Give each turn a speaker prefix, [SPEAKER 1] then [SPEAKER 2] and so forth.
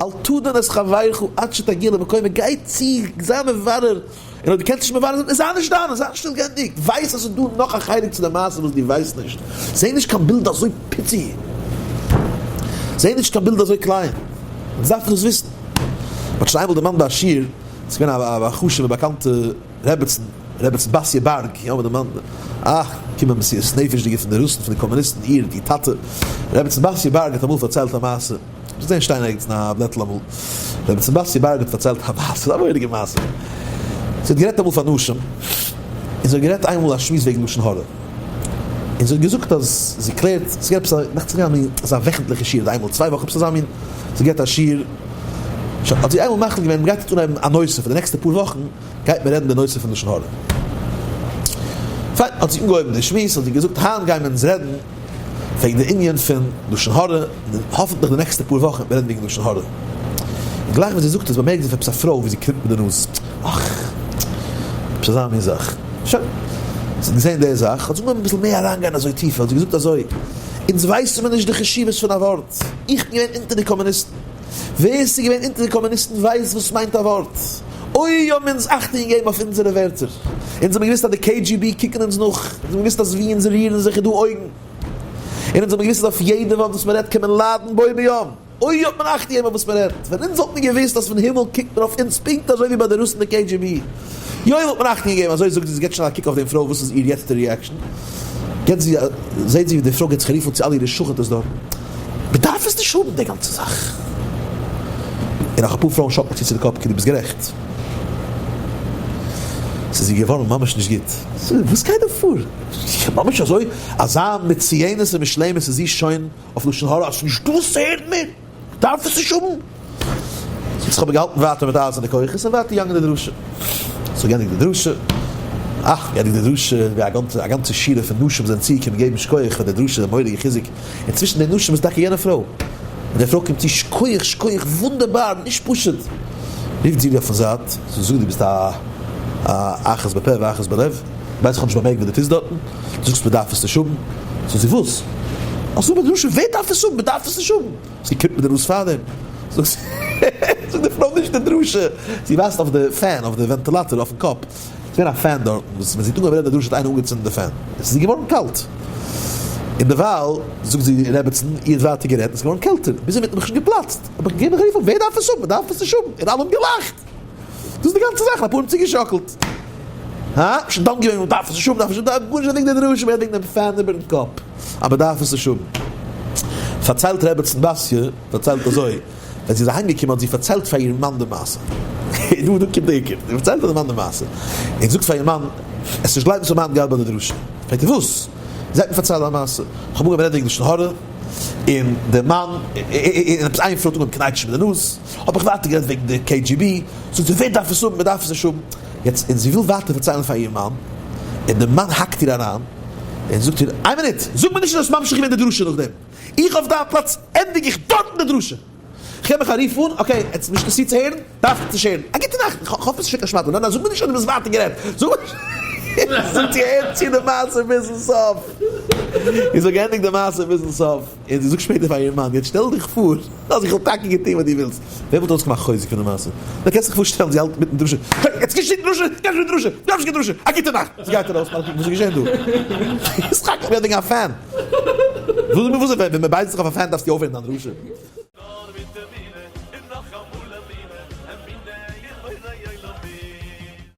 [SPEAKER 1] אל תדון את חברך עד שתגיע למקומו, גיי צו, זיי מברר, און אויב דו קענסט נישט מברר זיין, זיי נישט דן, זיי נישט שטיל גענדיגט, ווייס אז ס'איז דא נאך א חלק צו די מעשה וואס דו ווייסט נישט, זע נישט קיין בילד אזוי פיצי, זע נישט קיין בילד אזוי קליין, אונז דארפן דאס וויסן. מ'האט שוין איינמאל דערמאנט ביי א שיעור, ס'איז געווען א חשוב'ע באקאנטע רעבעצן, רעבעצן בתיה בארג, יא מ'האט דערמאנט, אה, קומען מסירות נפש'דיגע פון די רוסן, פון די קאמוניסטן, איר, איר טאטע, רעבעצן בתיה בארג האט אמאל פארציילט א מעשה, כ'האב געזען שטיין ערגעץ אין א בלעטל אמאל, רבי סעבאסטיע בארג האט פארציילט א מעשה, א מורא'דיגע מעשה. זי האט גערעדט אמאל פאר נשים, און זי האט גערעדט איינמאל א שמועס וועגן לשון הרע. און זי האט געזאגט אז זי קלערט, ס'איז געווען עפעס א, דאכט זיך געווען א מין אזא וועכנטליכע שיעור, אדער איינמאל צוויי וואכן, עפעס אזא מין, זי האט געהאט א שיעור, שוין, האט זי איינמאל מחליט געווען מ'גייט יעצט אנהייבן א נושא, פאר די נעקסטע פאר וואכן גייט מען רעדן די נושא פון לשון הרע. פיין, האט זי אנגעהויבן די שמועס, האט זי געזאגט היינט גייען מיר אונז רעדן וועגן די ענין פון לשון הרע, און האפנטליך די נעקסטע פאר וואכן וועט מען רעדן וועגן לשון הרע. און גלייך ווען זי זאגט עס באמערקט זי אויף עפעס א פרוי ווי זי קרימט מיט די נאז, אך! עפעס אזא מין זאך. שוין. זי האט געזען די זאך, האט זי אנגעהויבן אביסל מער אריינגיין אזוי טיפער, האט זי געזאגט אזוי, אונז ווייסן מיר נישט די חשיבות פון א ווארט. איך בין געווען אונטער די קאמוניסטן. ווער ס'איז געווען אונטער די קאמוניסטן ווייסט וואס מיינט א ווארט. אוי האבן אונז אכטונג געגעבן אויף אונזערע ווערטער. אונז האבן געוואוסט אז די KGB קוקן אונז נאך. אונז האבן געוואוסט אז וואו אונז רירן זיך איז דא אויגן. און אונז האבן געוואוסט אז אויף יעדע ווארט וואס מ'רעדט קען מען ליידן בו ביום. אוי האט מען אכט געגעבן אויף וואס מ'רעדט. ווען אונז וואלט מיר געוואוסט אז פון הימל קוקט מען אויף אונז פונקט אזוי ווי ביי די רוסן די KGB. יוי וואלט מען אכטונג געגעבן. אזוי זאגט זי, זי געבט שנעל א קוק אויף דעם פרוי וואס איז איר יעצטע reaction. געבט זי א, זעט זי ווי די פרוי געבט זיך א רוף אן צו אלע אירע שכנ'טעס דארטן. מען דארף עס נישט האבן די גאנצע זאך. און נאך אפאר פרויען שאקלט זי צו די קאפ כאילו ביסט גערעכט. ס'איז איר געווארן ממש נישט גוט. וואס גייט דא פאר? ממש אזוי? אזא מצויינות און משלמת איז זי שוין אויף לשון הרע אז ס'נישט דא וואס צו הערן מער? דארף עס נישט האבן. זי האט זיך אבער געהאלטן ווייטער מיט אייזערנע כוחות און ווייטער געגאנגען די דרשה. זי האט געענדיגט די דרשה. אה, געענדיגט די דרשה, ווי א גאנצע א גאנצע שורה פון נשים זענען צוגעקומען געבן שכוח פאר די דרשה, די מורא'דיגע חיזוק. און צווישן די נשים איז טאקע יענע פרוי. און די פרוי קומט צו, שכוח, שכוח, וואונדערבאר, נישט פשוט. רופט זי איר אויפן זייט, זי זאגט, דו ביסט א א אחת בפה ואחת בלב. ווייס איך האב נישט באמערקט וואס דו טוסט דארטן. דו זאגסט מ'דארף עס נישט האבן. זאגט זי, וואס? האסט אבער דרשה, ווער דארף עס האבן? מ'דארף עס נישט האבן. זי קומט מיט די נאז פארדעם. זאגט זי, זאגט די פרוי נישט די דרשה. זי ווייזט אויף די fan, אויף די ווענטילאטאר אויפן קאפ. ס'איז געווען א fan דארטן, וואס ווען זי האט אנגעהויבן רעדן די דרשה האט איינער אנגעצינדן די fan. עס איז איר געווארן קאלט. און דערווייל, זאגט זי רעבעצן, איר האט ווייטער גערעדט און עס איז געווארן קעלטער. ביז אינמיטן האב איך שוין געפלאצט. האב איך געגעבן א רוף אויף, ווער דארף עס האבן? מ'דארף עס נישט האבן. און אלע האבן געלאכט. דאס איז די גאנצע זאך, אפאר האבן צוגעשאקלט. הא? שוין דאן געווען מ'דארף עס נישט האבן, דארף נישט האבן, גארנישט וועגן די דרשה, מער וועגן דעם fan איבערן קאפ, אז מ'דארף עס נישט האבן. פארציילט רעבעצן בתיה, פארציילט אזוי, ווען זי איז אהיימגעקומען האט זי פארציילט פאר איר מאן די מעשה. דא דא קומט די עיקר. זי פארציילט פאר די מאן די מעשה. און זאגט פאר איר מאן, עסט נישט גלייבן וואס כ'האב היינט געהאט ביי די דרשה. פרעגט ער וואס? זי האט מיר פארציילט א מעשה. כ'האב אנגעהויבן רעדן וועגן לשון הרע, און דער מאן, און עפעס איין פרוי האט אנגעהויבן קנייטשן מיט די נאז. האב איך ווייטער גערעדט וועגן די KGB, זאגט זי ווער דארף עס האבן, מען דארף עס נישט האבן, יעצט און זי וויל ווייטער פארציילן פאר איר מאן, און די מאן האקט איר אריין, און זאגט איר, איין מינוט, זאג מיר נישט אז דו האסט ממשיך געווען די דרשה נאכדעם, איך אויף דיין פלאץ ענדיג איך דארטן די דרשה, כ'געב מיך א רוף אן, okay, עטס נישט אינטערעסירט צו הערן, דארפט עטס נישט הערן, א גוטע נאכט, איך האף עס איז שוין קיין שמאטע, ניין ניין זאג מיר נישט אז דו ביסט ווייטער גערעדט, זאג מיר נישט, זאגט זי הערט צו די מעשה ביזן סוף, און זי האט געענדיגט די מעשה ביזן סוף. און זי זאגט שפעטער פאר איר מאן, יעצט שטעל דיך פאר אז איך וואלט טאקע געטון וואס דו ווילסט, ווער וואלט ארויסגעמאכט חוזק פון די מעשה? דו קענסט זיך פארשטעלן זי האלט מיטן דרשה, hey, יעצט גיי שוין דרשה, גיי שוין דרשה, דו דארפסט נישט קיין דרשה, א גוטע נאכט! זי גייט ארויס, מאן קוקט וואס איז געשען דא? סך הכל וועגן א fan. וואס ווען מען בייסט זיך אויף א fan דארפסטו אויפהערן דיין דרשה?